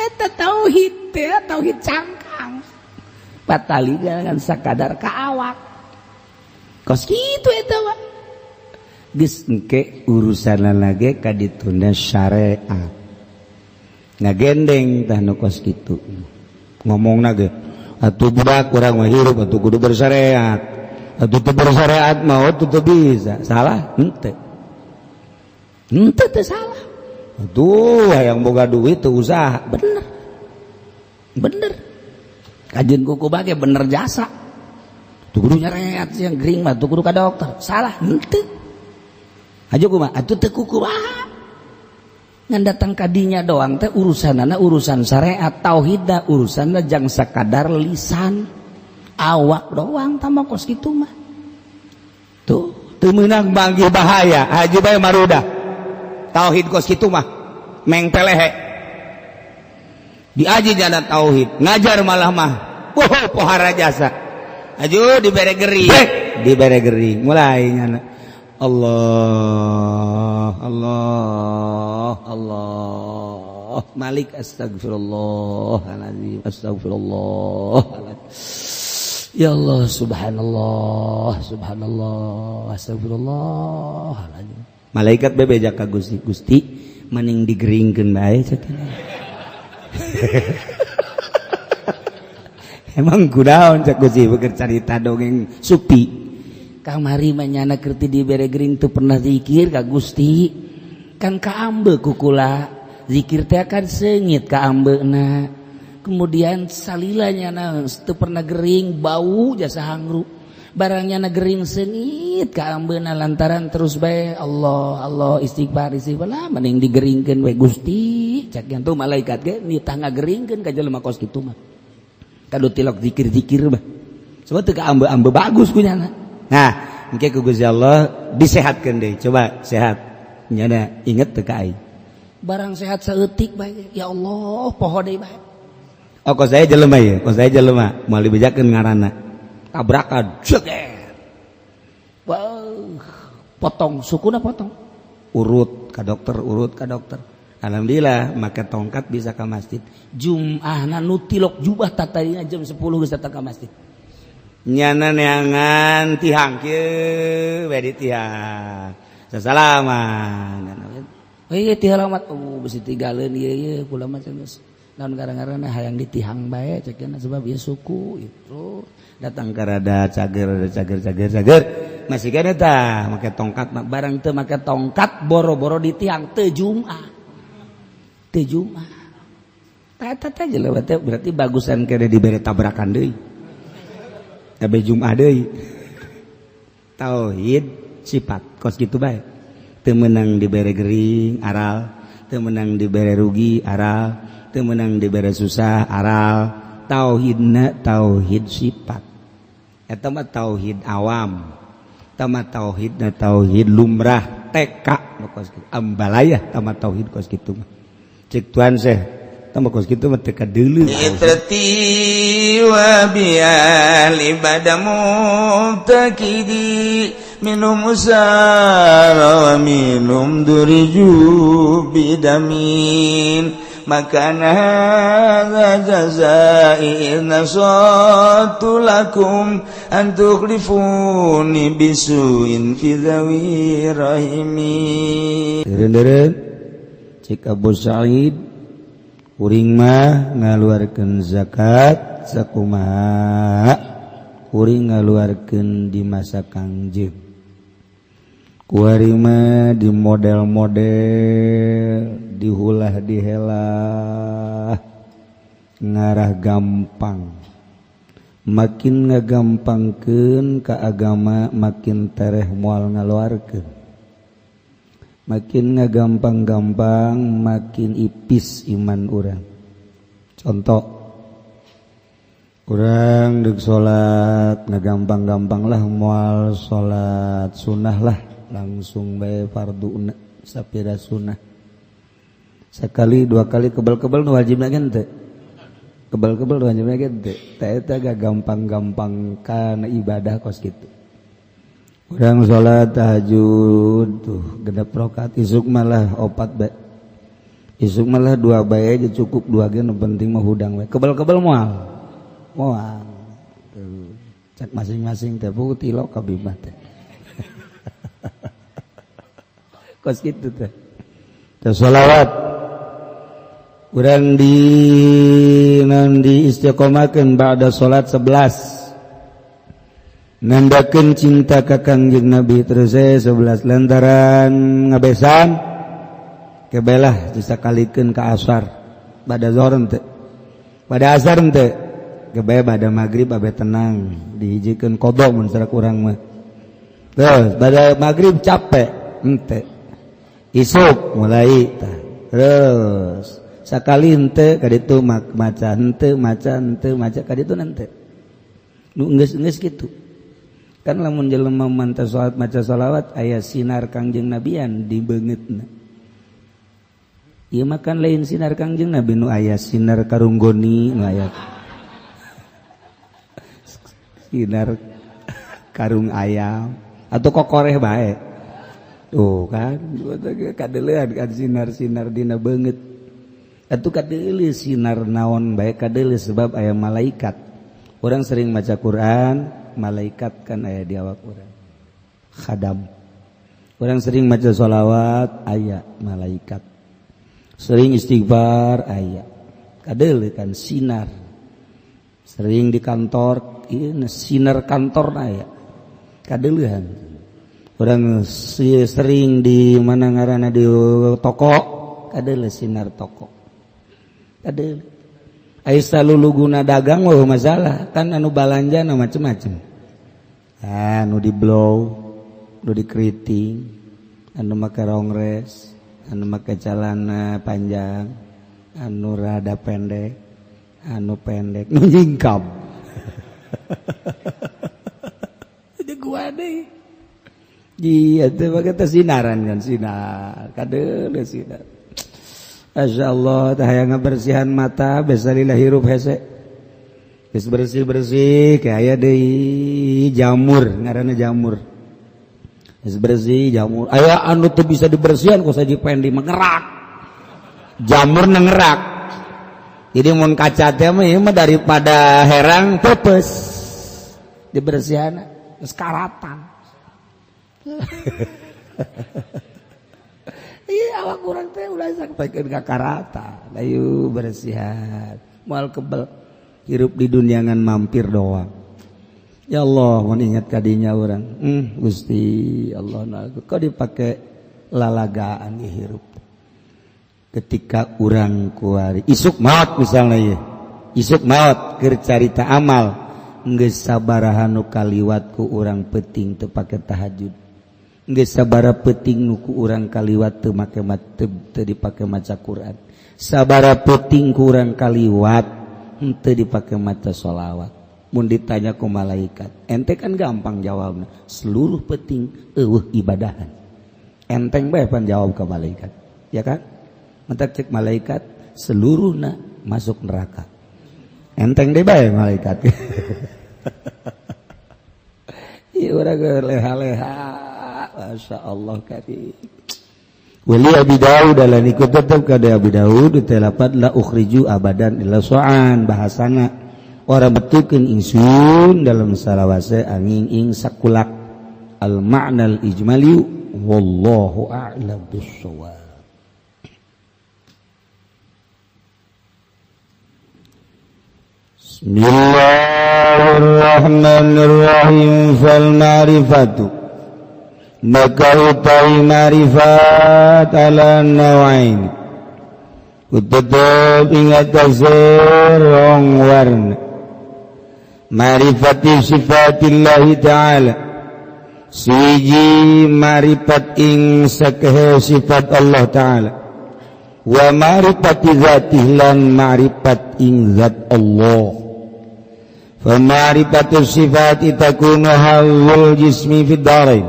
Eta tauhid teh tauhid cangkang. Patali jangan sakadar ka awak. Kos kitu eta mah. Geus engke urusanna ge ka ditunda syariat. Ngagendeng tah nu kos kitu. Ngomongna ge atuh budak urang mah hirup atuh kudu bersyariat. Atuh teu bersyariat mah atuh teu bisa. Salah henteu. Henteu teu salah. Atuh hayang boga duit teu usaha, bener. Bener. Kajian kuku bage bener jasa. Tuh kudu nyareat yang gering mah tuh kudu ka dokter. Salah henteu. Hajo kumaha? Atuh teu kukumaha. Ngan datang kadinya doang teh urusanana urusan syariat tauhidna urusanna jang sakadar lisan awak doang tambah kos kitu mah. Tuh teu meunang manggih bahaya haji bae marudah. Tauhid kos kitu mah meng pelehe. Diaji jana tauhid, ngajar malah mah. Wah, pohara jasa. Aju dibere gering, dibere gering mulai nyana. Allah, Allah, Allah. Malik astagfirullahaladzim, astagfirullah. Ya Allah, subhanallah, subhanallah, astagfirullah. Malaikat bebeja ka Gusti, Gusti mending digeringkeun bae cek. Emang kunaon cek Gusti beker carita dongeng supi. Kamari mah nyana kerti dibere gering teu pernah zikir ka Gusti. Kan kaambe kukula zikir teh kan seungit kaambeuna. Kemudian salila nyana teu pernah gering bau jasa hangru. Barangnya na gering seungit kaambeuna lantaran terus bae Allah Allah istighfar istighfar lah mending digeringkeun we Gusti. Cak yang tuh malaikat ge nitah ngageringkeun ka jelema kos kitu mah. Kadu tilok zikir-zikir mah. Sebab teu kaambe-ambe bagus ku nyana. Nah, engke ku Gusti Allah disehatkeun deui. Coba sehat. Nyana inget teu ka aing. Barang sehat saeutik bae. Ya Allah, poho deui bae. Oh, kos saya jelema ieu, kos saya jelema moal dibejakeun ngaranna. Tabrakan, jeger. Wah, potong sukuna potong. Urut ka dokter, urut ka dokter. Alhamdulillah make tongkat bisa ka masjid. Jum'ahna nu tilok jubah tatadina jam 10 geus datang ka masjid. Nyana neangan tihang kieu we di tihang. Sasalaman. Heuh tihalamat besi tigaleun ieu ieu kula mah geus naon gara-garana hayang ditihang bae cek sebab ieu suku itu. Datang ka rada cager cager cager cager masih kene tah make tongkat mah barang teu make tongkat boro-boro ditihang teu Jumat. Teu Jumat. Eta teh jelema teh berarti bagusan kene dibere tabrakan deui. Kabeh Jumat deui. Tauhid sifat kos kitu bae. Teu meunang dibere gering aral, teu meunang dibere rugi aral, teu meunang dibere susah aral. Tauhidna tauhid sifat. Eta mah tauhid awam. Eta mah tauhidna tauhid lumrah TK nu kos kitu. Ambalayah eta mah tauhid kos kitu mah. Cek tuan seh tambah kos kitu mah teu kadeuleu. Itrati wa biali badamu takidi minum usara wa minum duriju bidamin makana hadza jazai nasatu lakum an tukhlifuni bisuin fi dhawi rahimi. Deureun-deureun cek Abu Sa'id kuring mah ngaluarkeun zakat sakumaha kuring ngaluarkeun di masa Kangjeng kuari mah di model-model dihulah dihelah ngarah gampang makin ngagampangkeun ka agama makin tereh moal ngaluarkeun makin ngagampang-gampang makin ipis iman urang. Contoh urang deuk salat ngagampang-gampang lah moal salat sunah lah langsung bae farduna sapira sunah sekali dua kali kebel-kebel nu wajibna ge teu kebel-kebel nu wajibna ge teu teh eta gampang-gampang kana ibadah kos kitu. Urang salat tahajud tuh genep rakaat isuk malah opat bae. Isuk malah dua bae aja cukup, dua ge nu penting mah hudang we. Kebel-kebel moal. Moal. Tuh. Cek masing-masing teh putih lo kabimah teh. Kos kitu teh. Teh sholawat. Urang di non di istiqomahkeun ba'da salat 11. Nandakeun cinta ka Kangjeng Nabi terus 11 lantaran ngabesan kebelah disakalikeun ka asar pada zuhur henteu pada asar henteu kebeh pada maghrib abe tenang dihijikeun qada mun sarak urang mah terus pada maghrib capek henteu isuk mulai tah terus sakali henteu ka ditu maca henteu maca henteu maca ka ditu henteu nu geus-geus kitu kan lamun jelema mantap salat maca selawat aya sinar Kangjeng Nabian di beungeutna. Ieu makan lain sinar Kangjeng Nabi nu aya sinar karunggoni nu aya sinar karung ayam atau kokoreh bae. Tuh kan kadeulean kan sinar-sinar dina beungeut. Atuh kadeuleu sinar naon bae kadeuleu sebab aya malaikat. Orang sering maca Quran, malaikat kan aya di awak urang. Khadam. Orang sering maca sholawat aya malaikat. Sering istighfar aya kadeuleu kan sinar. Sering di kantor ieu sinar kantor aya kadeuleuhan. Urang sering di mana ngaranna di toko kadeuleu sinar toko kadeuleu. Aya saluluguna dagang mah masalah kan anu balanja na macem-macem. Ah nu di blow, nu di keriting, anu make rongres, anu make celana panjang, anu rada pendek, anu pendek, nu nyingkap. Jadi gua deh. Iya teh make teh sinaran kan sinar, kadeuleu sinar. Masya Allah, teh hayang ngabersihan mata, besalillah hirup hese. Geus bersih-bersih kayak aya deui jamur, ngaranna jamur. Geus bersih jamur. Aya anu teu bisa dibersihan ku saji pendi mengerak. Jamur ngerak. Jadi mun kaca teh mah ieu mah daripada herang peupeus. Dibersihan geus karatan. Iya awak urang teh ulah sampaikeun ka karatan. Ayo bersihan. Moal kebel hirup di dunia ngan mampir doang. Ya Allah, mun ingat kadinya urang. Gusti Allah nah, kok dipake lalagaan hirup. Ketika urang kuari isuk maot misalnya ye. Isuk maot keur carita amal geus sabaraha nu kaliwat ku urang peuting teu pake tahajud. Geus sabaraha peuting nu ku urang kaliwat teu make teu dipake maca Quran. Sabaraha peuting ku urang kaliwat henteu dipake maca sholawat. Mun ditanya ku malaikat, ente kan gampang jawabna. Seluruh peuting eueuh ibadahan. Enteng bae pan jawab ke malaikat, ya kan? Mentak cek malaikat seluruhna masuk neraka. Enteng deh bae malaikat. Ieu urang leha-leha, Masya Allah karim. Wali Abi Daud lan ikut tetep ka Abi Daud telapat la ukhriju abadan illa so'an bahasana. Orang betukeun ingsun dalam salawase angin ing sakulak al ma'nal ijmali wallahu a'lam bissawab. Bismillahirrahmanirrahim. Fal ma'rifatu maka utai ma'rifat ala nawain tetep ingat rong warna. Ma'rifati sifatillahi ta'ala siji ma'rifat ing sakehe sifat Allah ta'ala wa ma'rifati zatih lan ma'rifat ing zat Allah. Fa ma'rifatu sifati takunu hawul jismi fid darain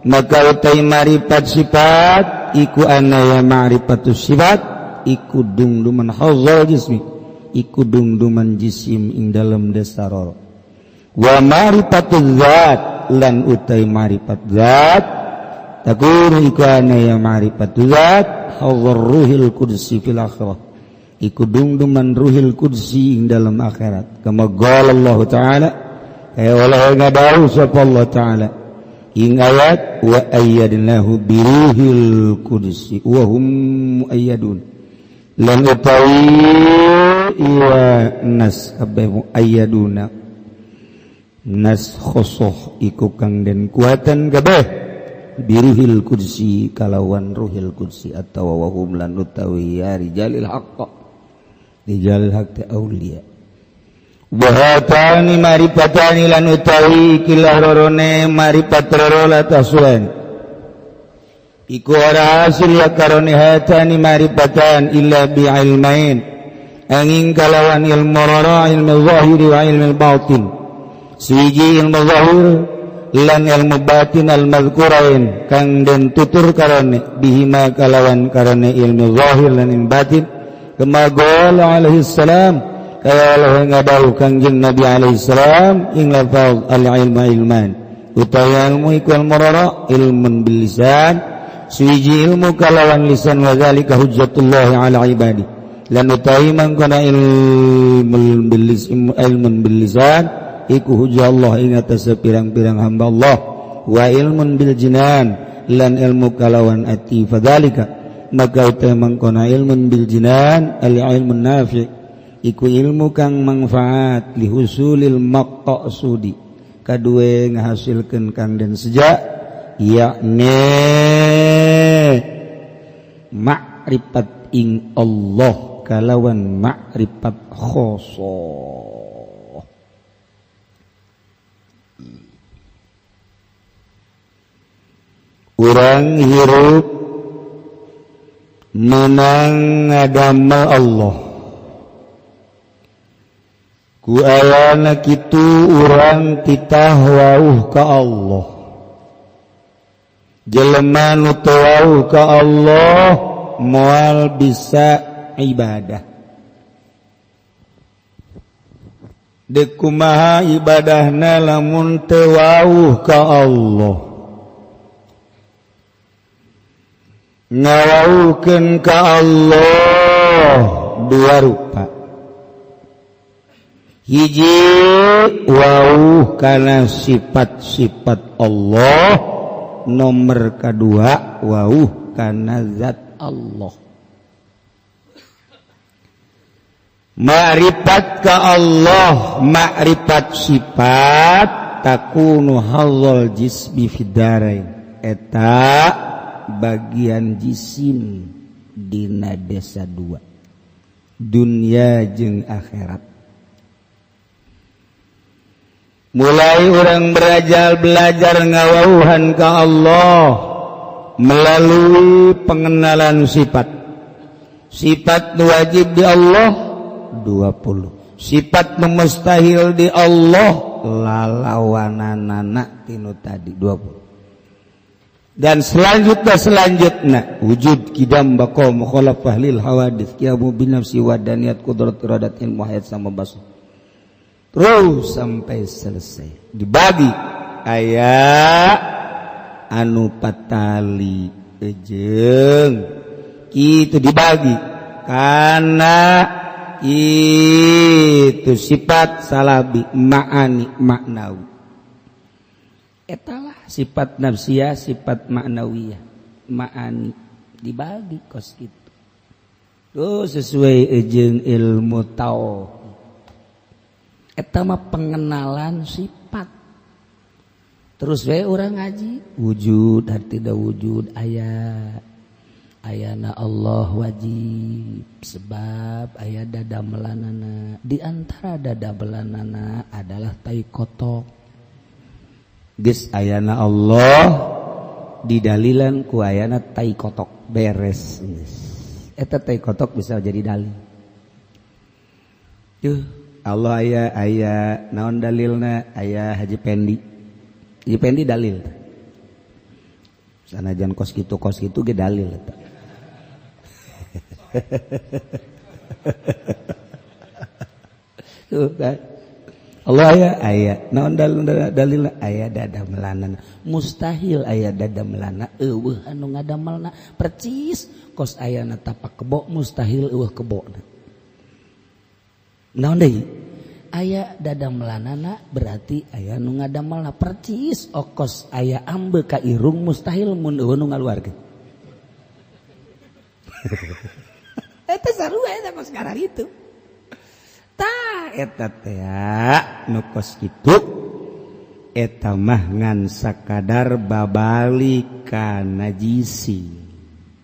maka utai ma'rifat sifat iku anaya ma'rifatu sifat iku dungduman hawul jismi iku dungduman jisim ing dalem desaroro. Wa ma'rifatu zat lan utai ma'rifat zat takunu iku anaya ma'rifatu zat hadzar ruhil qudsi fil akhirah iku dungduman ruhil qudsi ing dalam akhirat. Kama qala Allah taala oleh ngadau sapa Allah taala ing ayat wa ayyadnahu biruhil qudsi wa hum muayyadun lan utawi iya nas kabeh muayyaduna nas khosoh iku kang den kuatan kabeh biruhil qudsi kalawan ruhil qudsi atawa wa hum lan utawi ya rijalil haqq rijalil haqq auliya wa hatani marifatani lan utawi ikilah rorone marifat roro la taswan iku ora hasil ya karone hatani marifatan illa bi ilmain angin kalawan ilmu roro ilmu zahiri wa ilmu batin suwiji ilmu zahir lan ilmu batin al mazkurain kang den tutur karone bihima kalawan karone ilmu zahir lan ilmu batin kama qala alaihi salam kaya Allah ngadahu kangjeng Nabi alaihi salam ing lafaz al ilmu ilman utawi ilmu iku al murara ilmun bil lisan suwiji ilmu kalawan lisan wa zalika hujjatullah ala ibadi lan utawi mangkona ilmun bil lisan iku hujjah Allah ing atas pirang-pirang hamba Allah wa ilmun bil jinan lan ilmu kalawan ati fadzalika maka utawi mangkona ilmun bil jinan al ilmun nafi iku ilmu kang manfaat lihusulil maqsudi kadue ngahasilkeun kang den seja yakni makrifat ing Allah kalawan makrifat khosoh. Urang hirup menang ngadamel Allah ku ayana kitu urang titah wauh ka Allah jelema nu teu wauh ka Allah moal bisa ibadah deuk kumaha ibadahna lamun teu wauh ka Allah ngawaukeun ka Allah dua rupa hiji wauh kana sifat-sifat Allah nomor kedua wauh kana zat Allah ma'rifat ka Allah ma'rifat sifat takunu hadzal jismi fid darain eta bagian jisim dina desa dua dunia jeung akhirat. Mulai orang belajar ngawauhan ka Allah melalui pengenalan sifat. Sifat wajib di Allah 20. Sifat mustahil di Allah lalawananana tinu tadi 20. Dan selanjutnya wujud kidam baqa mukhalafah lil hawadits qiyamu bin nafsi wa daniyat qudrat iradat ilmu hayat sama basah terus sampai selesai dibagi aya anu patali jeung kitu dibagi karena itu sifat salabi ma'ani maknawi etalah sifat nafsiyah sifat maknawiyah ma'ani dibagi kos kitu tuh sesuai jeung ilmu tauhid eta mah pengenalan sifat terus we urang ngaji wujud dan tidak wujud aya ayana Allah wajib sebab aya dadamelanana di antara dadamelanana adalah tai kotok geus ayana Allah didalilan ku ayana tai kotok beres eta tai kotok bisa jadi dalil tuh Allah aya aya naon dalilna aya Haji Pendi Haji Pendi dalil sanajan kos kitu ge dalil eta. Tuh kan Allah aya aya naon dalilna aya dadamelanana mustahil aya dadamelana eueuh anu ngadamelna percis Kos ayana tapak kebo mustahil eueuh kebona. Naon deui? Aya dadamelanana berarti aya nu ngadamelna percis okos aya ambe ka irung mustahil mun eueuh nu ngaluarkeun. Eta sarua eta kos ngaran itu. Tah eta teh nu kos kitu eta mah ngan sakadar babalik ka najisi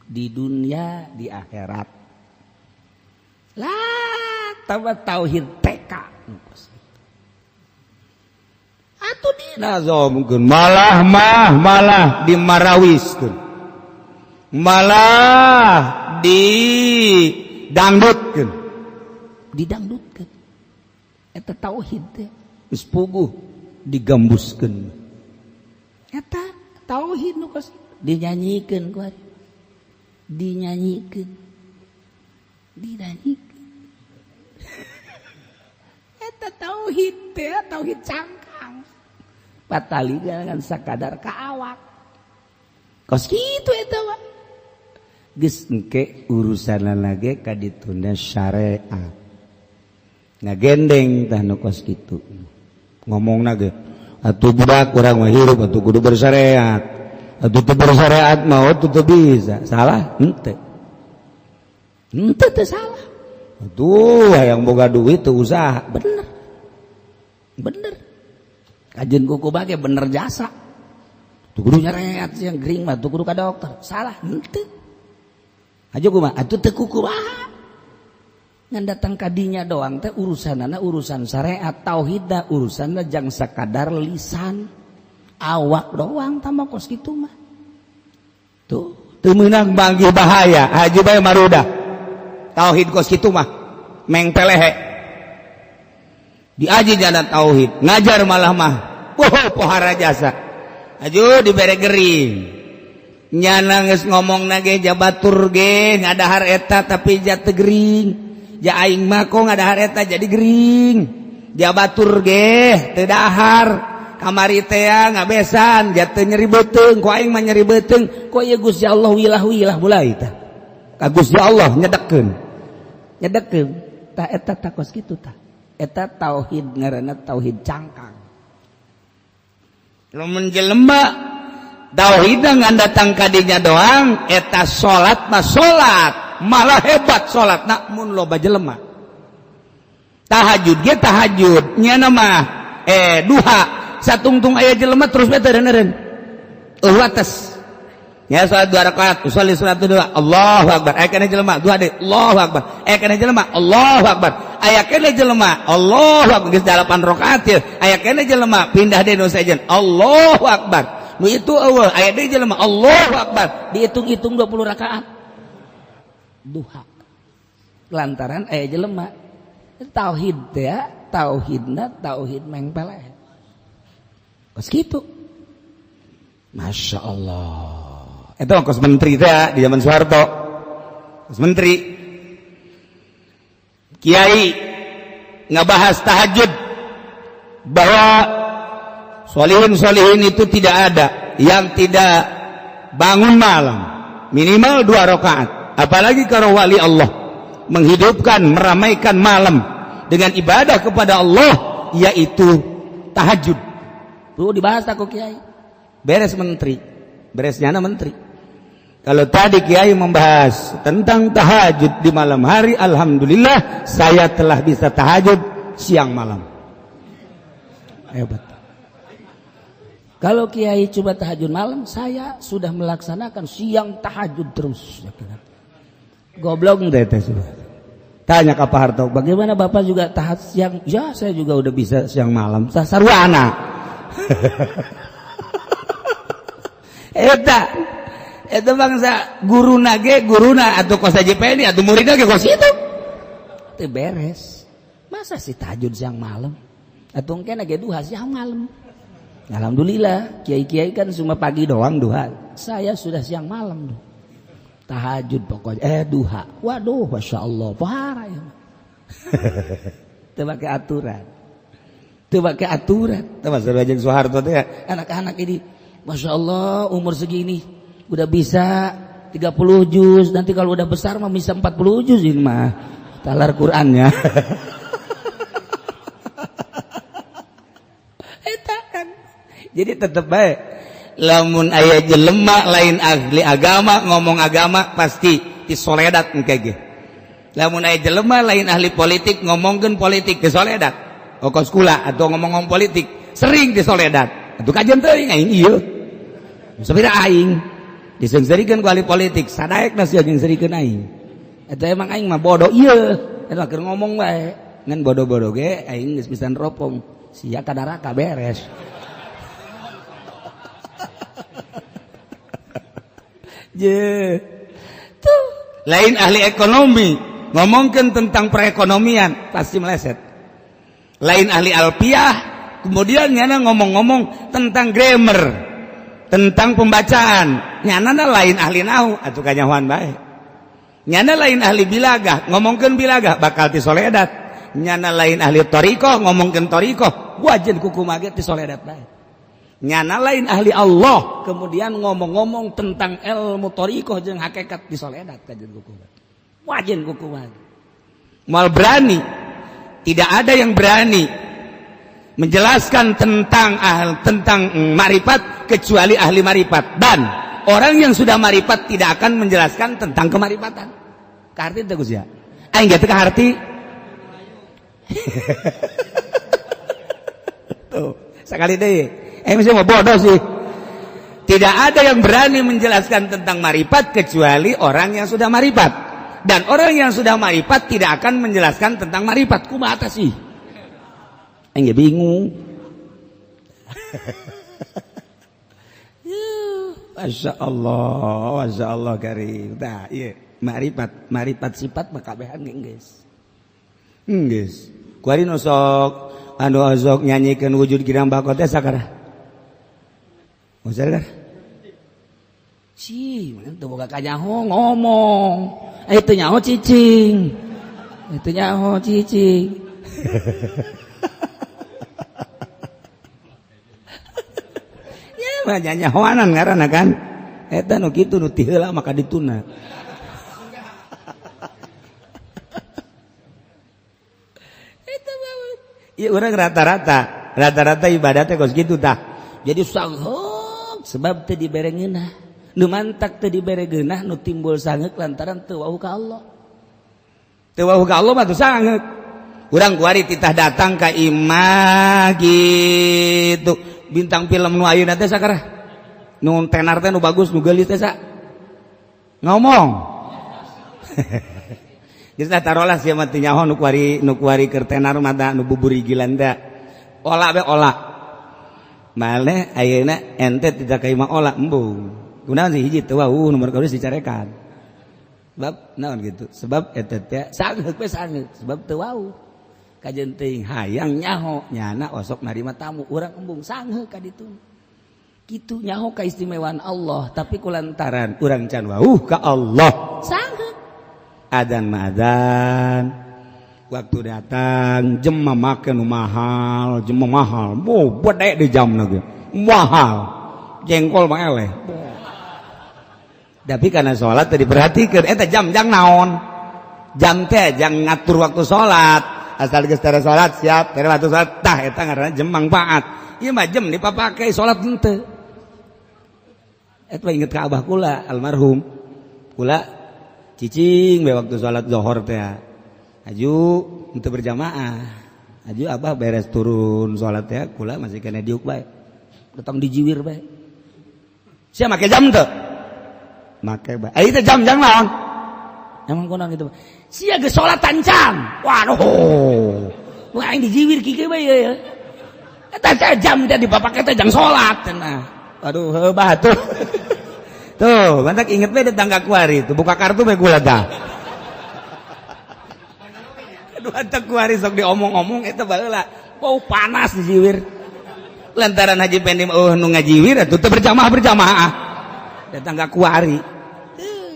di dunia di akhirat. Lah tambah tauhid TK atuh dinazomkeun malah mah malah dimarawiskeun malah didangdutkeun didangdutkeun eta tauhid teh geus puguh digambuskeun eta tauhid nu kos dinyanyikeun ku ari dinyanyikeun dinyanyikan eta tauhid teh tauhid cangkang patali dengan sakadar ka awak kos kitu eta mah geus engke urusanna lage ka ditunda syariat ngagendeng tah nu kos kitu ngomongna ge atuh budak urang mah hirup atuh kudu bersyariat atuh teu bersyariat mah teu bisa salah henteu henteu teu salah. Tuh yang boga duit tuh usaha bener bener kajian kuku bage bener jasa tuh kudu nyareat yang gering mah tuh kudu ka dokter salah henteu aja kumaha atuh teu kuku baha ngan datang kadinya doang teh urusanana urusan syariat tauhidna urusanna jang sakadar lisan awak doang tambah kos kitu mah tuh teu meunang banggi bahaya haji bae marudah tauhid kos kitu mah meng pelehe diaji jana tauhid ngajar malah mah oh pohara jasa aju dibere gering nyana geus ngomong nage jabatur ge ngadahar eta tapi ja teu gering ja aing mah kok ngadahar eta jadi gering jabatur ge teu dahar kamari teh ngabesan ja teu nyeri beuteung ku aing mah nyeri beuteung ku ieu Gusti Allah wilah-wilah mulai tah ka Gusti Allah nyedekeun nyedekeun tah eta tah kos kitu tah eta tauhid ngaranna tauhid cangkang lamun jelema tauhid ngan datang ka dinya doang eta salat mah salat malah hebat salat namun loba jelema tahajud ge tahajud nyana mah duha satungtung aya jelema terus bae teu eureun eueuh wates ya salat 2 rakaat usolli salat dua Allahu akbar aya kana jelema dua deui Allahu akbar aya kana jelema Allahu akbar aya kana jelema Allahu akbar geus 8 rakaat ieu aya kana jelema pindah deui nu sejen Allahu akbar nu itu eueuh aya deui jelema Allahu akbar dihitung-hitung 20 rakaat duha lantaran aya jelema tauhid teh tauhidna tauhid mengpeleh kos kitu Masya Allah. Itu kos menteri teh di zaman Soeharto. Kos menteri kiai ngebahas tahajud bahwa solihin-solihin itu tidak ada yang tidak bangun malam minimal 2 rakaat. Apalagi kalau wali Allah menghidupkan, meramaikan malam dengan ibadah kepada Allah, yaitu tahajud. Tuh dibahas aku kiai. Beres menteri, beresnya menteri. Kalau tadi kiai membahas tentang tahajud di malam hari, alhamdulillah saya telah bisa tahajud siang malam. Hebat. Kalau kiai coba tahajud malam, saya sudah melaksanakan siang tahajud terus. Goblok deh teh sudah. Tanya ke Pak Harto, bagaimana Bapak juga tahajud siang? Ya, saya juga udah bisa siang malam. Sarwana. Eta itu bangsa guruna ge guruna atau kos JPN atau muridna ge kos itu. Teu beres. Masa sih tahajud siang malam? Atau engke ge duha siang malam. Alhamdulillah, kiai-kiai kan cuma pagi doang duha. Saya sudah siang malam tuh. Tahajud pokoknya duha. Waduh, Masya Allah, pohara ya. Teu make aturan. Teu make aturan. Teu masalah jeung Soeharto teh anak-anak ini, Masya Allah umur segini udah bisa 30 juz, nanti kalau udah besar mah bisa 40 juz ini mah talar Qurannya. Eta kan. Jadi tetep bae lamun aya jelema lain ahli agama ngomong agama pasti disoledat engke ge. Lamun aya jelema lain ahli politik ngomongkeun politik disoledat. Okos kula atau ngomong-ngomong politik sering disoledat. Atuh kajian teuing aing ieu. Sabira aing diseungseurikeun ku ahli politik sadaekna sia jeung seurikeun aing. Eta emang aing mah bodoh ieu. Eta keur ngomong bae. Ngan bodoh-bodoh ge aing geus bisa neropong. Sia kadaraka beres. Je. Tuh, lain ahli ekonomi ngomongkan tentang perekonomian pasti meleset. Lain ahli alpiah kemudian nyana ngomong-ngomong tentang grammar, tentang pembacaan. Nyana lain ahli nahu atuh kanyahoan bae. Nyana lain ahli bilagah ngomongkeun bilagah bakal tisoledat. Nyana lain ahli thariqah ngomongkeun thariqah wajen kuku mage tisoledat bae. Nyana lain ahli Allah kemudian ngomong-ngomong tentang ilmu thariqah jeung hakikat disoledat kajen kuku wajen kuku mal berani. Tidak ada yang berani menjelaskan tentang tentang marifat kecuali ahli marifat, dan orang yang sudah marifat tidak akan menjelaskan tentang kemarifatan. Kaharti teu Gus ya? Aing ge teu kaharti. Tuh, sekali deui. Mesti mau bodoh sih. Tidak ada yang berani menjelaskan tentang marifat kecuali orang yang sudah marifat. Dan orang yang sudah marifat tidak akan menjelaskan tentang marifat. Kumaha sih? Aing ge bingung. Masya Allah, Masya Allah karim. Tah, ieu marifat, marifat sifat mah kabehan geus. Geus. Kuari nu sok anu sok nyanyikeun wujud girang bako teh sakara. Usah kan? Si, mana teu boga kanyaho ngomong. Teu nyaho cicing. Teu nyaho cicing. Ya mah nyahoanan ngaranna kan. Eta nu kitu nu ti heula maka dituna. Eta mah. Ieu urang rata-rata, rata-rata ibadah teh kos kitu tah. Jadi sangheuk sebab teu dibere ngeunah. Nu mantak teu dibere geunah nu timbul sangeuk lantaran teu wau ka Allah. Teu wau ka Allah mah teu sangeuk. Urang kuari titah datang ka imah gitu. Bintang film nu ayeuna teh sakarah. Nu tenar teh nu bagus nu geulis teh sa. Ngomong. Geus tah tarolah sia mah teu nyaho nu kuari keur tenar mah da nu buburigilan teh. Ola be ola. Male ayeuna ente tidak ka imah ola embung. Kunaon sih hiji teu wau nomor kadua dicarekan. Sebab naon gitu. Sebab eta teh sangeuk we sangeuk sebab teu wau. Kajen teuing hayang nyaho nyana osok narima tamu urang embung sangeuk ka ditu. Kitu nyaho kaistimewaan Allah tapi kulantaran urang can wau ka Allah. Sangeuk. Adzan mah adzan. Waktu datang jem mah make nu mahal, jem mah mahal. Boh bedek di jamna ge. Mahal. Jengkol mah eleh. Tapi karena sholat tadi diperhatikan, eta jam jang naon? Jam teh jang ngatur waktu sholat. Asal geus tara sholat siap, tara waktu sholat tah eta ngaranna jam mangfaat. Ieu mah jam dipapake sholat henteu. Eta inget ka abah kula almarhum. Kula cicing we waktu sholat zuhur teh. Aju henteu berjamaah. Aju abah beres turun sholat teh kula masih kena diuk bae. Datang dijiwir bae. Sia make jam teu? Make bae. Ai teh jam jang naon? Emang kunaon gitu. Sia geus salat tancang. Waduh. Wah aing dijiwir kieu bae ya. Eta teh jam teh dipapake teh jang salat cenah. Waduh, heuh batuh. Tuh, mantak inget bae datang ka kuari tuh buka kartu bae gula tah. Aduh, antak kuari sok diomong-omong eta baheula. Bau panas dijiwir. Lantaran Haji Pendi eueuh nu ngajiwir atuh teu berjamaah-berjamaah. Datang ka kuari.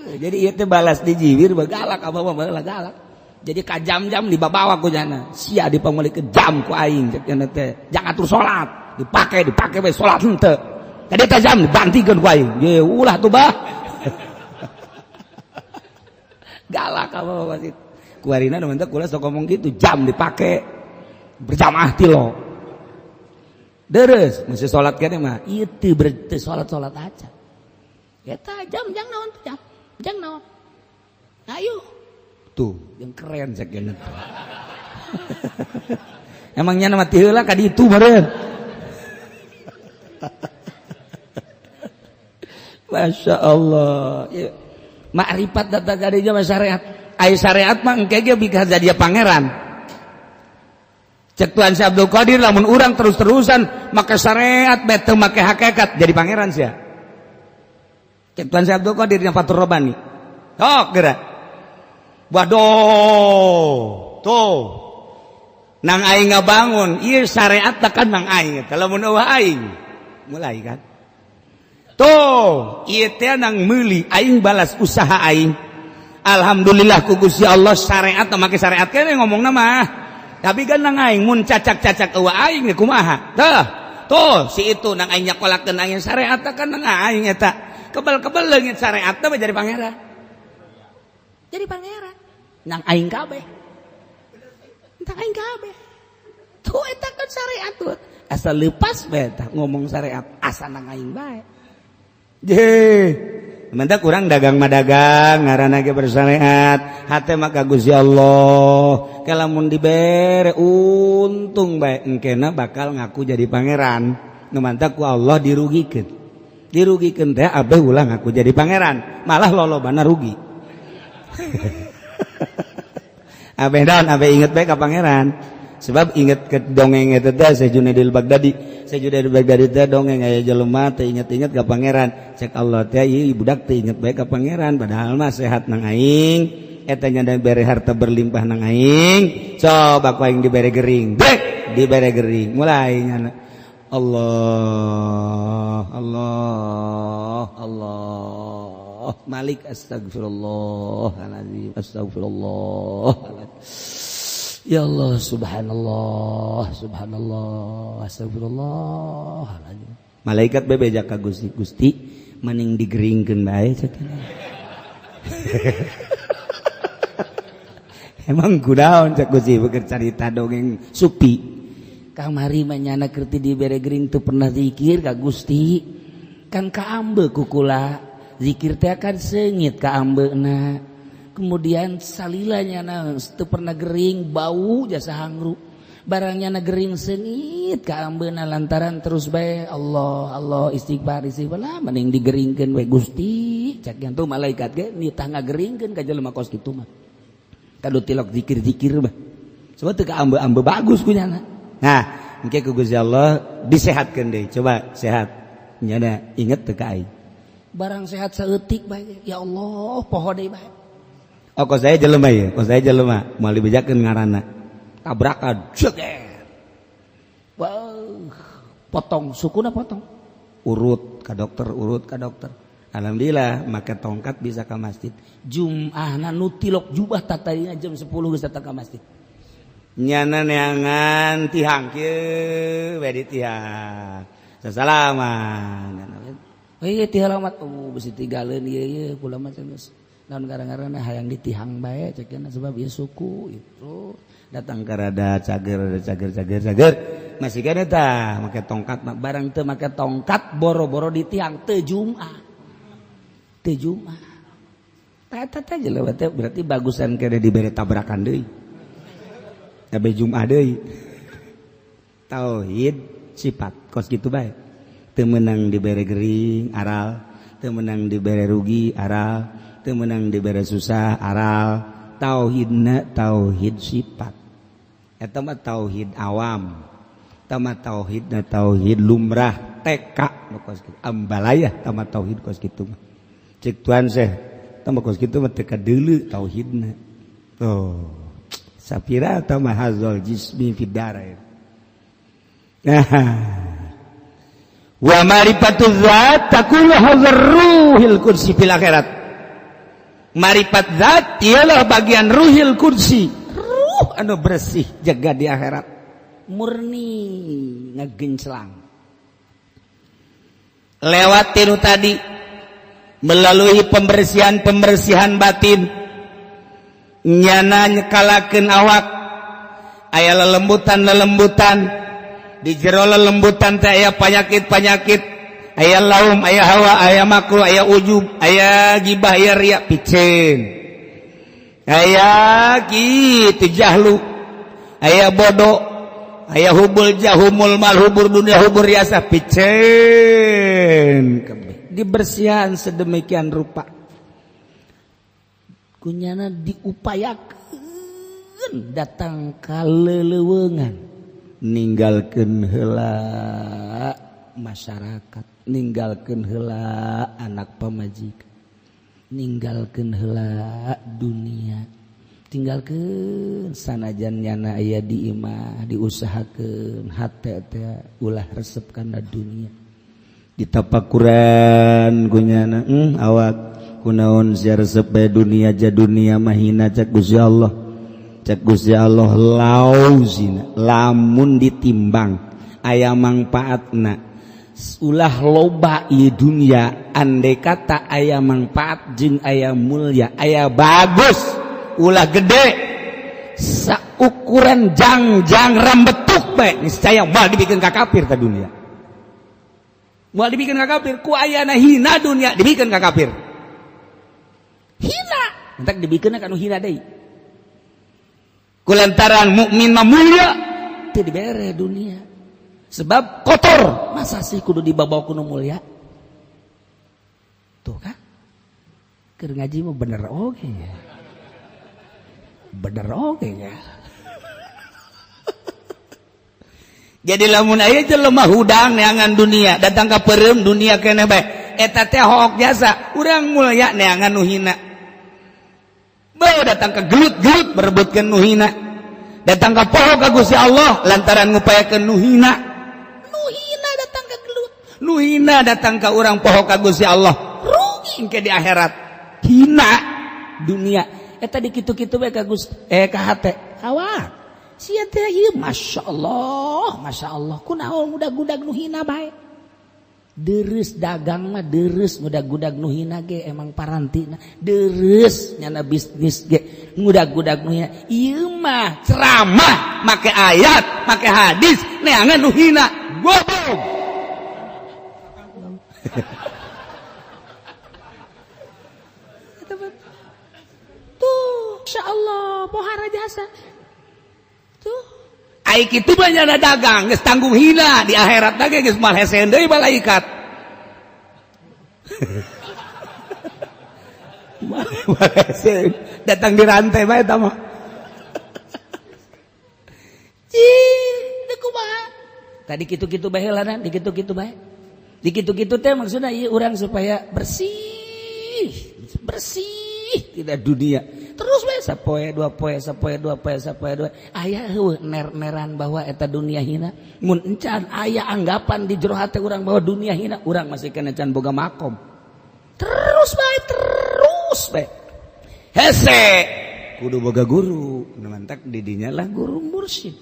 Jadi ieu teh balas dijiwir bagalak abah mah baheula galak. Jadi ka jam-jam dibabawa ku jana. Sia dipamulikeun jam ku aing cek cenah teh. Jangan atur salat, dipake bae salat henteu. Tadi teh jam dibantikeun ku aing. Ye ulah tuh bah. Galak apa wasit. Kuarina nu kula sok ngomong gitu, jam dipake berjamaah tilo. Deres, masih salat kene mah ieu teu berarti salat-salat aja. Eta jam jang naon jam? Jang naon? Ayo. Tuh, yang keren cek geuna. Emangnya mati heula ka ditu meureun. Masya Allah. Ya. Makrifat datang kadinya mah syariat. Ai syariat mah engke ge bisa jadi pangeran. Cek Tuhan Syekh Abdul Qadir lamun urang terus-terusan make syariat bae teu make hakikat jadi pangeran sia. Cek Tuhan Syekh Abdul Qadir yang Fathur Rabbani. Tok geura. Waduh, tuh. Nang aing ngabangun, ieu syariat kan nang aing eta lamun eueuh aing. Mulai kan. Tuh, ieu teh nang meuli aing balas usaha aing. Alhamdulillah ku Gusti Allah syariat make syariat kene ngomongna mah. Tapi kan nang aing mun cacak-cacak eueuh aing kumaha. Tah, tuh si itu nang aing nyakolakeun aing syariat kan nang aing eta. Kebel-kebel leungit syariat teh jadi pangeran. Jadi pangeran. Nang aing kabeh. Nang aing kabeh. Tuh eta kan syariat tuh. Asal lepas bae tah ngomong syariat asa nang aing bae. Je, mentak kurang dagang madagang ngaranna ge bersyariat, hate mah ka Gusti Allah. Kalamun dibere untung bae engkena bakal ngaku jadi pangeran. Nu mantak ku Allah dirugikeun. Dirugikeun teh abeh ulah ngaku jadi pangeran, malah lolobana rugi. Abeh daun abeh inget bae ka pangeran. Sebab inget ke dongeng eta teh Syekh Junaidil Baghdadi. Syekh Junaidil Baghdadi teh dongeng aya jelema teh inget-inget ka pangeran. Cek Allah teh ieu budak teh inget bae ka pangeran padahal mah sehat nang aing, eta nya dibere harta berlimpah nang aing. Coba ku aing dibere gering. Dek dibere gering. Mulai nyana. Allah Allah Allah Malik astagfirullahalazim astagfirullah. Ya Allah subhanallah subhanallah astagfirullah. Malaikat bebeja ka Gusti, Gusti mending digeringkeun bae cek. Emang kudaon cek Gusti beker carita dongeng supi. Kamari mah nyana keur teu dibere gering teu pernah zikir ka Gusti. Kan kaambe ku kula. Zikir teh kan seungit kaambeuna. Kemudian salilanya na teu pernah gering bau jasa hangru. Barangnya na gering seungit kaambeuna lantaran terus bae Allah Allah istighfar istighfar lah mending digeringkeun we Gusti. Cak yang tuh malaikat ge nitah ngageringkeun ka jelema kos kitu mah. Kadu tilok zikir-zikir mah. Sebab teu kaambe-ambe bagus ku nyana. Nah, engke ku Gusti Allah disehatkeun deui. Coba sehat. Nyana inget teu ka aing. Barang sehat saeutik bae. Ya Allah, poho deui bae. Oh, kos saya jelema ya, kos saya jelema, moal dibejakeun ngaranna. Tabrakan, jeger. Wah, potong sukuna potong. Urut ka dokter, urut ka dokter. Alhamdulillah, make tongkat bisa ka masjid. Jum'ahna nu tilok jubah tatadina jam 10 geus datang ka masjid. Nyana neangan tihang kieu we di tihang. Sasalaman. Heuh tihang alamat, oh besi tigaleun ieu ieu kula mah geus. Naon gara-garana hayang ditihang bae cekna sebab ieu suku itu datang ke rada cager cager cager cager masih kene tah make tongkat barang teu make tongkat boro-boro ditihang teu Jumat teu Jumat tah eta teh jelema teh berarti bagusan kene dibere tabrakan deui abe Jumat deui tauhid sifat kos kitu bae teu meunang dibere gering aral teu meunang dibere rugi aral teu meunang dibere susah aral. Tauhidna tauhid sifat eta mah tauhid awam eta mah tauhidna tauhid lumrah TK nu kos kitu ambalayah eta mah tauhid kos kitu mah cek Tuhan Syekh eta mah kos kitu mah teu kadeuleu tauhidna tuh sapira eta mah hazal jismi fid darain. Nah wa marifatu zat takunu hazar ruhil kursi fil akhirat. Marifat zat ialah bagian ruhil kursi, ruh anu bersih jaga di akhirat murni ngegenclang lewat tinu tadi melalui pembersihan-pembersihan batin Nyana nyekalakeun awak, aya lelembutan-lelembutan, di jero lelembutan teh aya panyakit-panyakit, aya laum, aya hawa, aya makruh, aya ujub, aya gibah, aya riya, piceun, aya kitu jahlu, aya bodoh, aya hubbul jah, hubbul mal, hubbud dunya, hubbur riasah, piceun, dibersihan sedemikian rupa, kunyana diupayakan datang ka leleuweungan, ninggalkeun heula masyarakat, ninggalkeun heula anak pamajikan, ninggalkeun heula dunia, tinggalkeun sanajan nyana aya di imah, diusahakeun hate teh ulah resep kana dunia, ditapakuran kunyana awak kunaon sia resep bae dunia, ja dunia mahina. Cek Gusti Allah, cek Gusti Allah, lau zina, lamun ditimbang aya mangpaatna, ulah loba ieu dunia. Andai kata aya mangpaat jeung aya mulia, aya bagus, ulah gede, saukuran jangjang rambetuk bae, niscaya moal dibikin ka kafir ka dunia, moal dibikin ka kafir. Ku ayana hina dunia dibikin ka kafir, hina entak dibikin ka nu hina deui. Kulantaran mukmin mah mulia, teu dibere dunia sebab kotor. Masa sih kudu dibawa ku nu mulia? Tuh kan keur ngaji mah bener oge ya, bener oge ya. Jadi lamun aya jelema hudang neangan dunia, datang ka peureum dunia keneh bae, eta teh hook jasa. Urang mulia neangan nu hina, bae datang ke gelut-gelut berebutkeun nu hina, datang ka poho ka Gusti Allah lantaran ngupayakeun nu hina, nu hina datang ke gelut, nu hina datang ka urang poho ka Gusti Allah, rugi engke di akhirat. Hina dunia eta dikitu-kitu bae ka Gusti, ka hate awak sia teh ieu, masyaallah, masyaallah, kunaon ngudag-gudag nu hina bae, deres dagang mah deres, ngudag-gudag nu hina ge emang parantina deres, nyana bisnis ge ngudag-gudag nu hina. Ieu mah ceramah make ayat make hadis neangan nu hina, goblok. Tuh insyaallah pohara jasa tuh. Ai kitu mah nyana dagang geus tanggung hina di akhirat ge geus moal hese deui malaikat. Datang di rantai bae eta mah. Cih, teu kumaha. Tadi kitu-kitu bae heula, dikitu-kitu bae. Dikitu-kitu teh maksudna ieu urang supaya bersih, bersih tidak dunia. Terus bae sapoe dua poe, sapoe dua poe, sapoe dua. Aya heueuh ner-neran bahwa eta dunia hina. Mun encan aya anggapan di jero hate urang bahwa dunia hina, urang masih kena can boga makom. Terus bae, terus bae. Hese kudu boga guru, nu mantak di dinya lah guru mursyid.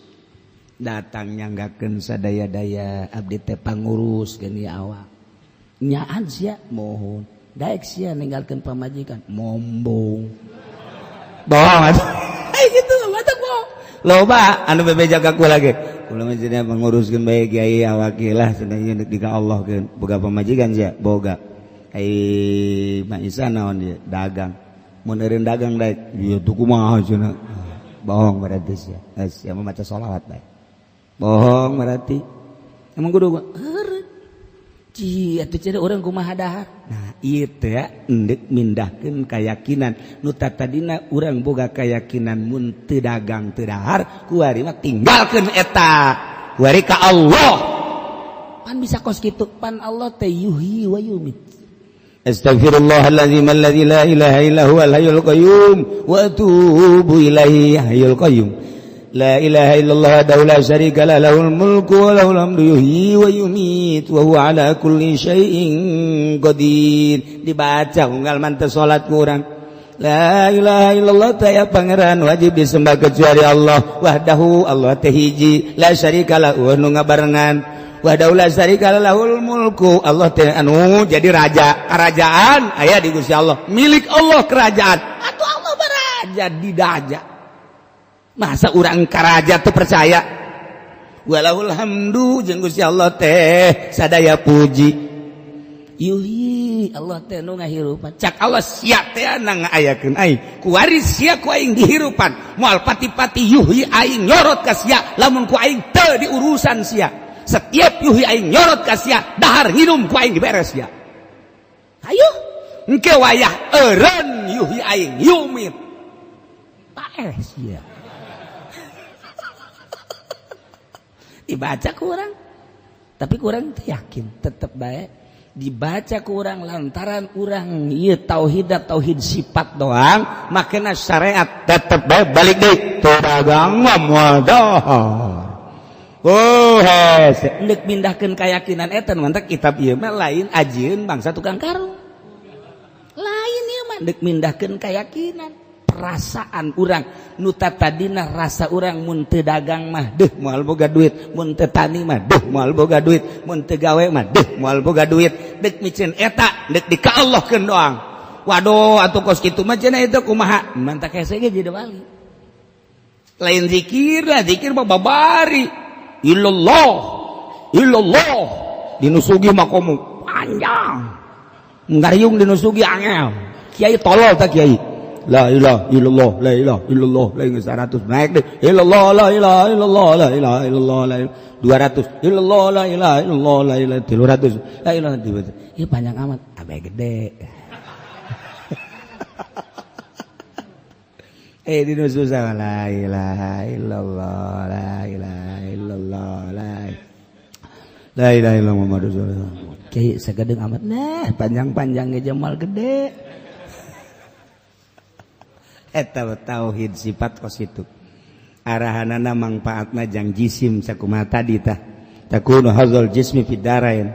Datang nyanggakeun sadaya-daya abdi teh pangurus geuning awak. Nyaan sia mohon, daek sia ninggalkeun pamajikan, mombong. Bohong atuh. Gitu mata bohong. Loba anu bebeja ka kula ge. Kula mah cenah panguruskeun bae kiai awak lah cenah ieu di ka Allah keun. Boga pamajikan sia, boga. Ai Mak Isa naon ieu dagang. Mun eureun dagang daek, ieu tuh kumaha cenah. Bohong berarti sia. Geus sia mah maca sholawat bae. Bohong berarti. Emang kudu heureun. Ci atuh cenah urang kumaha dahar. Nah, ieu teh endek mindahkeun kayakinan nu tadina urang boga kayakinan mun teu dagang teu dahar, kuari mah tinggalkeun eta. Kuari ka Allah. Pan bisa kos kitu, pan Allah teh yuhyi wa yumit. Astaghfirullahalazim alladzi la ilaha illa huwal hayyul qayyum wa atubu ilaihi hayyul qayyum. La ilaha illallah wahdahu la syarika lah, lahul mulku wa lahul hamdu yuhyi wa yumiit wa huwa ala kulli syai'in qadir. Dibaca unggal manteu salat ku urang. La ilaha illallah teh ya pangeran wajib disembah kecuali Allah, wahdahu Allah teh hiji, la syarika lah nu ngabarengan, wahdahu la syarika lahul mulku, Allah teh anu jadi raja, kerajaan aya di Gusti Allah, milik Allah kerajaan. Atuh Allah baraja. Raja didaja. Masa urang karaja teu percaya? Walahul hamdu jeung Gusti Allah teh sadaya puji. Yuhi Allah teh nu ngahirupan. Cak Allah sia teh na ngaayakeun aing. Kuari sia ku aing dihirupan. Moal pati-pati yuhi aing nyorot ka sia lamun ku aing teu diurusan sia. Setiap yuhi aing nyorot ka sia, dahar nginum ku aing diberes sia. Ayo, engke wayah eureun yuhi aing yumit. Paeh sia. Dibaca kurang, tapi kurang teu yakin, tetep bae. Dibaca kurang lantaran urang ieu tauhid tauhid sifat doang makana syariat tetep bae balik deui teu dagang mah moal dahar. Oh hese endek mindahkeun keyakinan eta mantak kitab ieu mah lain ajieun bangsa tukang karung. Lain ieu mah endek mindahkeun keyakinan perasaan urang nu tadina rasa urang mun teu dagang mah deuh moal boga duit, mun teu tani mah deuh moal boga duit, mun teu gawe mah deuh moal boga duit. Deuk miceun eta deuk dikaallahkeun doang. Waduh atuh kos kitu mah cenah itu kumaha mantak hese ge jadi wali. Lain zikir lah, zikir mah babari illallah illallah dinusugi mah komo panjang ngariung dinusugi angel. Kiai tolol tak kiai. La ilaha illallah, la ilaha illallah, la ilaha 100 naik deh. Illallah, la ilaha illallah, la ilaha illallah, la ilaha 200. Illallah, la ilaha illallah, la ilaha 300. La ilaha 300. Ieu panjang amat, abe gede. Dinu susah la ilaha illallah, la ilaha illallah, la ilaha illallah Muhammadur Rasulullah. Kiai sagedeung amat nah, panjang-panjang ge jamal gede. Eta tauhid sifat kos itu arahanana mangfaatna jang jisim sakumaha tadi tah takunu hadzal jismi fid darain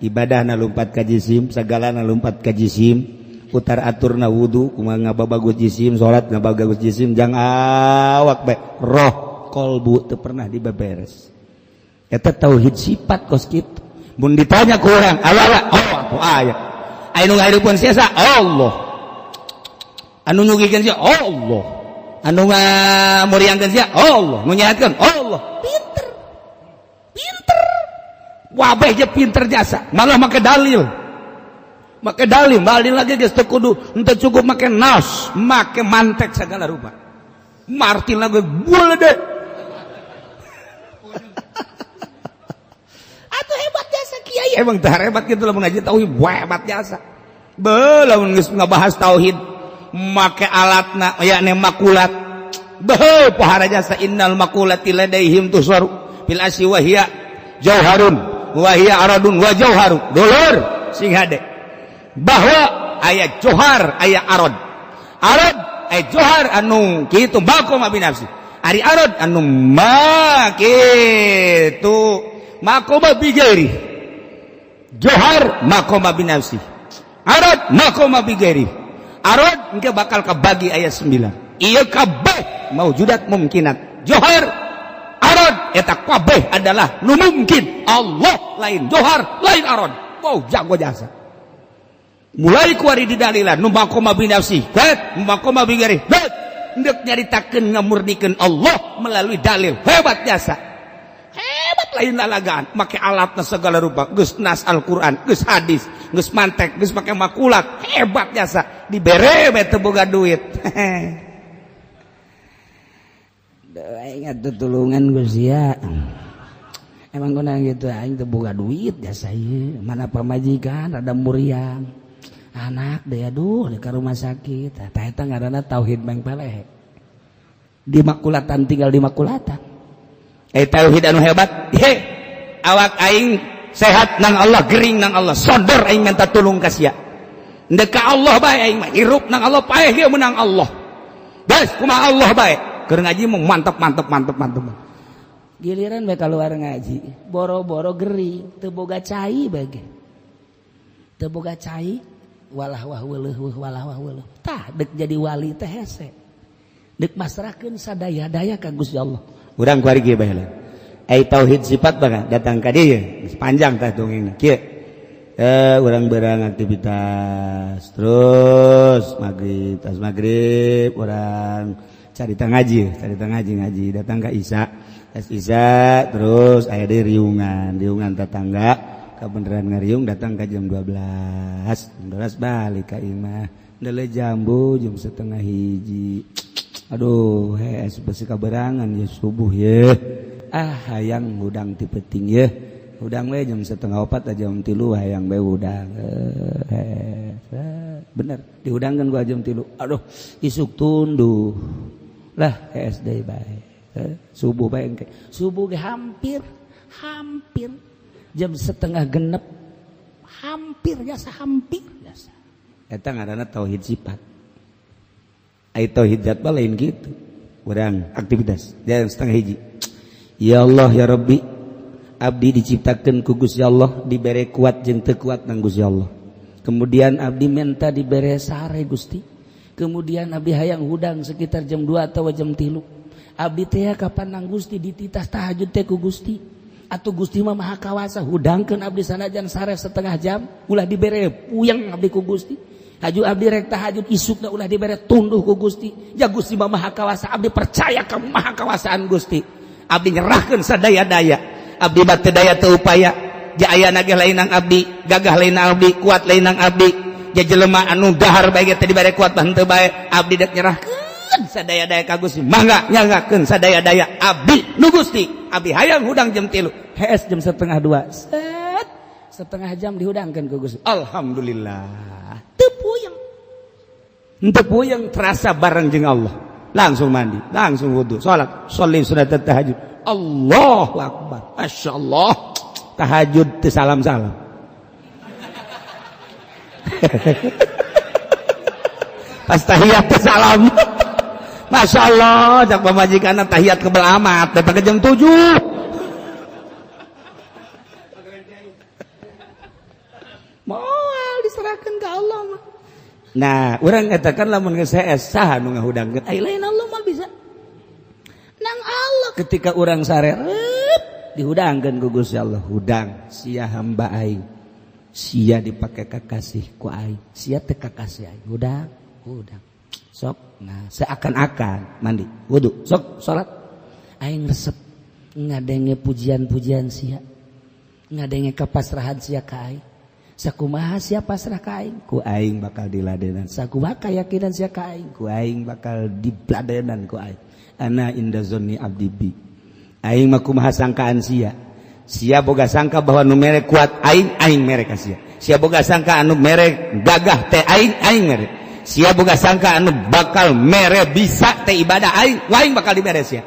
ibadahna lumpat ka jisim sagalana lumpat ka jisim utar aturna wudu kumaha ngababagus jisim salat ngababagus jisim jang awak bae roh kolbu teu pernah dibeberes eta tauhid sifat kos kitu mun ditanya ku urang Allah oh atuh aya aya nu ngahirupkeun sia Allah anu nyugikeun sia Allah, anu ngamuriangkeun sia Allah, nu nyehatkeun Allah. Pinter. Pinter. Wabeh je pinter jasa, malah make dalil. Make dalil, dalil lagi geus teu kudu, henteu cukup make nas, make mantek segala rupa. Martin lagi boleh deh. Atuh hebat jasa kiai, emang teh hebat kitu lamun ngaji tauhid hebat jasa. Beuh lamun geus ngabahas tauhid make alatna yakni makulat beuh pohara jasa innal makulati ladaihim tusaru fil asyi wa hiya jauharun wa hiya aradun wa jauharu dulur sing hade bahwa aya johar aya arad arad aya johar anu kitu maqama binafsi ari arad anu ma kitu maqama bi ghairi johar maqama binafsi arad maqama bi ghairi arad engke bakal kabagi ayat 9. Ieu kabeh maujudat mumkinat. Johar arad eta kabeh adalah nu mungkin. Allah lain johar lain arad. Wow jago jasa. Mulai kuari didalilan nu maqama bi nafsi, bet maqama bi ghairi, bet endek nyaritakeun ngamurnikeun Allah melalui dalil. Hebat jasa. Hebat lain lalagaan, make alatna segala rupa, geus nas Al-Qur'an, geus hadis, geus mantek, geus make makulat, hebat jasa. Dibere bae teu boga duit. Aing atuh tulungan geus sia. Emang guna gitu aing teu boga duit jasa ieu, mana pamajikan rada muriang. Anak deh aduh di ka rumah sakit. Tah eta ngaranna tauhid mangpalehe. Di makulatan tinggal di makulatan. Tauhid anu hebat, he awak aing sehat nang Allah, gering nang Allah, sodor aing minta tulung ka sia. Ndek ka Allah bae aing mah, hirup nang Allah, paeh ge menang Allah. Geus kumaha Allah bae. Keur ngaji mah mantep mantep mantep mantep. Giliran bae kaluar ngaji, boro-boro gering, teu boga cai bae ge. Teu boga cai, walah wah weuleuh walah wah weuleuh. Tah deuk jadi wali teh hese. Deuk masrahkeun sadaya-daya ka Gusti Allah. Urang kuari ge bae lah. Ai tauhid sifat bae datang ka dieu, geus panjang tah dongengna. Kieu. Urang berang aktivitas terus maghrib, tas maghrib urang carita ngaji, carita ngaji, ngaji datang ke Isya, tas Isya terus aya di riungan, riungan tetangga kebenaran ngariung datang ke jam 12, 12 balik ke imah, ndele jambu jam 12.30. Aduh, hees besi kaberangan ya subuh ya. Ah, hayang hudang ti peuting ya. Hudang we jam 3.30 jam 3 hayang we hudang. Bener, dihudangkan gua jam 3. Aduh, isuk tunduh. Lah, hees deui bae. Subuh bae engke. Subuh ge hampir hampir jam 5.30. Hampir jasa, hampir jasa. Eta ngaranna tauhid sifat. Ai tauhid zat mah lain gitu. Urang aktivitas jam 12.30. Ya Allah ya Rabbi, abdi diciptakan ku Gusti Allah, dibere kuat jeung teu kuat nang Gusti Allah. Kemudian abdi minta dibere sare Gusti. Kemudian abdi hayang hudang sekitar jam 2 atau jam 3. Abdi teh kapan nang Gusti dititas tahajud teh ku Gusti. Atuh Gusti mah maha kawasa, hudangkeun abdi sanajan sare setengah jam, ulah dibere puyeng abdi ku Gusti. Haju abdi rek tahajud isukna ulah dibere tunduh ku Gusti. Ya Gusti mah maha kawasa, abdi percaya ka maha kawasaan Gusti. Abdi nyerahkeun sadaya-daya. Abdi mah teu daya teu upaya. Ja ayana ge lain nang abdi, gagah lain nang abdi, kuat lain nang abdi. Ja jelema anu dahar bae ge teu dibere kuat mah henteu bae. Abdi dek nyerahkeun sadaya-daya ka Gusti. Mangga nyanggakeun sadaya-daya abdi nu Gusti. Abdi hayang hudang jam 3. Hees jam 1.30. Set setengah jam dihudangkeun ku Gusti. Alhamdulillah. Teu puyeng. Teu puyeng terasa bareng jeung Allah. Langsung mandi, langsung wudu, salat, sholli sunat tahajud. Allahu akbar. Masyaallah. Tahajud teu salam-salam. Pas tahiyat teu salam. Masya Allah, cak pamajikanna tahiyat kebel amat, datang ke jam 7. Moal diserahkan ke Allah mah. Nah, urang katakan lamun geus hees saha nu ngahudangkeun? Ai lain Allah mah bisa. Nang Allah ketika urang sarerep dihudangkeun ku Gusti Allah, hudang sia hamba aing. Sia dipake kakasih ku aing, sia teu kakasih aing. Hudang, hudang. Sok, nah seakan-akan mandi, wudu, sok salat. Aing resep ngadenge pujian-pujian sia. Ngadenge kapasrahan sia ka aing. Sakumaha sia pasrah ka aing, ku aing bakal diladenan. Sakumaha kayakinan sia ka aing, ku aing bakal diladenan ku aing. Ana inda zonni abdi bi. Aing mah kumaha sangkaan sia. Sia boga sangka bahwa nu mere kuat aing, aing mere ka sia. Sia boga sangka anu mere gagah teh aing, aing mere. Sia boga sangka anu bakal mere bisa teh ibadah aing, aing bakal dibere sia.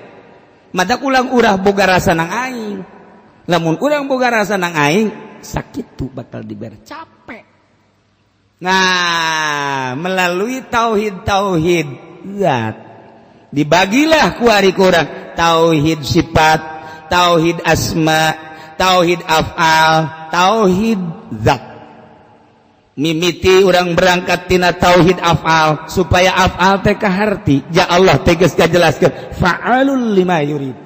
Madak ulang urah boga rasa nang aing. Lamun urang boga rasa nang aing, sakitu bakal dibere capek. Nah, melalui tauhid-tauhid zat dibagilah kuari kurang tauhid sifat, tauhid asma, tauhid af'al, tauhid zat. Mimiti urang berangkat tina tauhid af'al supaya af'al teh kaharti. Ya Allah teh geus kajelaskeun fa'alul lima yurid.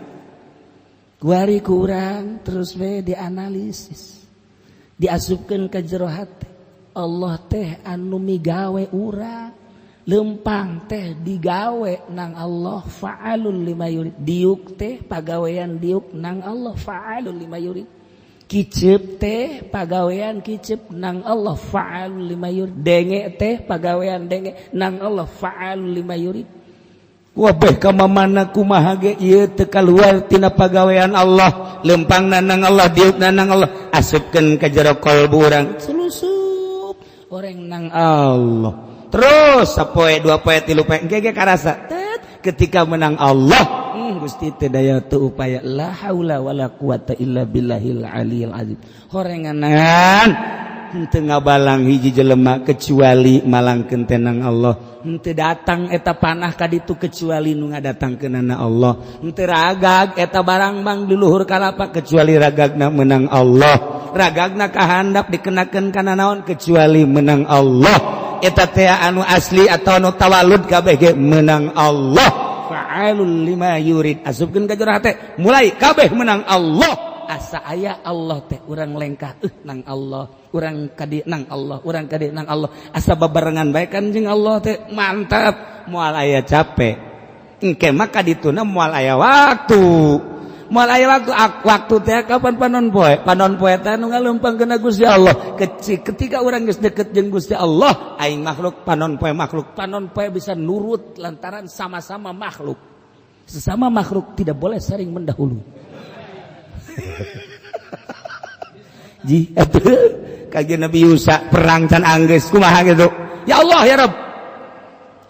Kuari kurang terus we dianalisis. Diasupkeun ka jero hate. Allah teh anu migawe urang. Lempang teh digawe nang Allah fa'alul lima yurid. Diuk teh pagawean diuk nang Allah fa'alul lima yurid. Kicep teh pagawean kicep nang Allah fa'alul lima yurid. Denge teh pagawean denge nang Allah fa'alul lima yurid. Wabeh ka mamana kumaha ge ieu teu kaluar tina pagawean Allah. Lempangna nang Allah, diukna nang Allah. Asupkeun ka jero kalbu urang. Selusup oreng nang Allah. Terus sapoe dua poe tilu poe engke ge karasa. Tet ketika menang Allah, Gusti teu daya teu upaya, la haula wala quwata illa billahil aliyil azim. Horenganan henteu ngabalang hiji jelema kecuali malangkeun teh nang Allah. Henteu datang eta panah ka ditu kecuali nu ngadatangkeunana Allah. Henteu ragag eta barang bang di luhur kalapa kecuali ragagna menang Allah. Ragagna kahandap dikenakeun kana naon kecuali menang Allah. Eta teh anu asli atau anu tawalud kabeh ge menang Allah. Fa'alul lima yurid. Asupkeun ka jero hate, mulai kabeh menang Allah. Asa aya Allah teh urang lengkah nang Allah, urang kadi nang Allah, urang kadi nang Allah. Asa babarengan bae kan jeung Allah teh mantap, moal aya capek. Engke mah kadituna moal aya waktu. Moal aya waktu, waktu teh kapan panon poe? Panon poe teh nu ngaleumpangkeun Gusti Allah. Ketika urang geus deket jeung Gusti Allah, aing makhluk panon poe makhluk, panon poe bisa nurut lantaran sama-sama makhluk. Sesama makhluk tidak boleh saling mendahului. Ji atuh kajian Nabi Yusa perang can anggeus kumaha gitu. Ya Allah ya Rabb.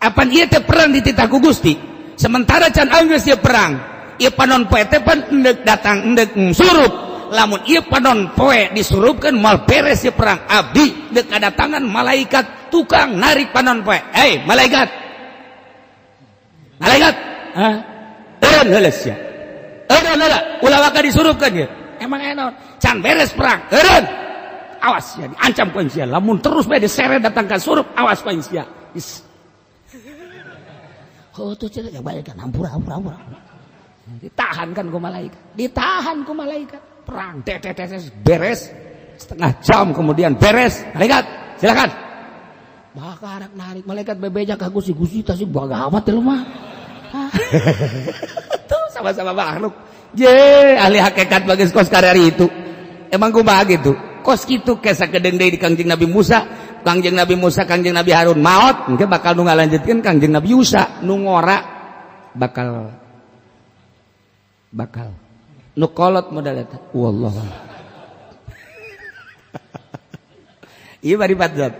Apan ieu teh perang dititah ku Gusti. Sementara can anggeus ieu perang. Ieu panon poe teh pan endek datang endek surup. Lamun ieu panon poe disurupkeun moal beres ieu perang. Abdi deuk kadatangan malaikat tukang narik panon poe. Hei malaikat. Malaikat. Hah? Eureun heula sia. Eureun heula, ulah waka disurupkeun ieu. Emang enak, can beres perang. Eureun. Awas ya, diancam ku sia. Lamun terus bae diseret datang ka surup, awas ku sia. Oh tuh cenah ya balik kan ampura ampura ampura. Ditahan kan ku malaikat. Ditahan ku malaikat. Perang tet beres. Setengah jam kemudian beres. Malaikat, silakan. Bakar narik malaikat bebeja ka Gusti, Gusti tah sih bagawat teh mah. Tuh sama-sama makhluk. Je, ahli hakikat bagus kos karari itu. Emang kumaha gitu? Kos kitu ke sakedeung deui di Kangjeng Nabi Musa, Kangjeng Nabi Musa, Kangjeng Nabi Harun maot, engke bakal nu ngalanjutkeun Kangjeng Nabi Yusa, nu ngora bakal nu kolot modal eta. Wallahu. Ieu maripat zat.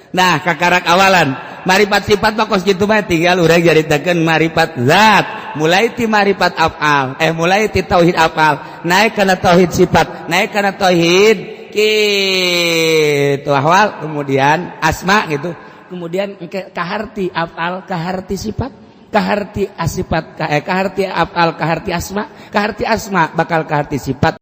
Nah, kakarak awalan maripat sifat mah kos kitu mah tinggal urang jaritakeun maripat zat. Mulai ti maripat afal, mulai ti tauhid afal, naik kana tauhid sifat, naik kana tauhid kitu ahwal, kemudian asma gitu. Kemudian kaharti afal, kaharti sifat, kaharti asifat, kaharti afal, kaharti asma, kaharti asma bakal kaharti sifat.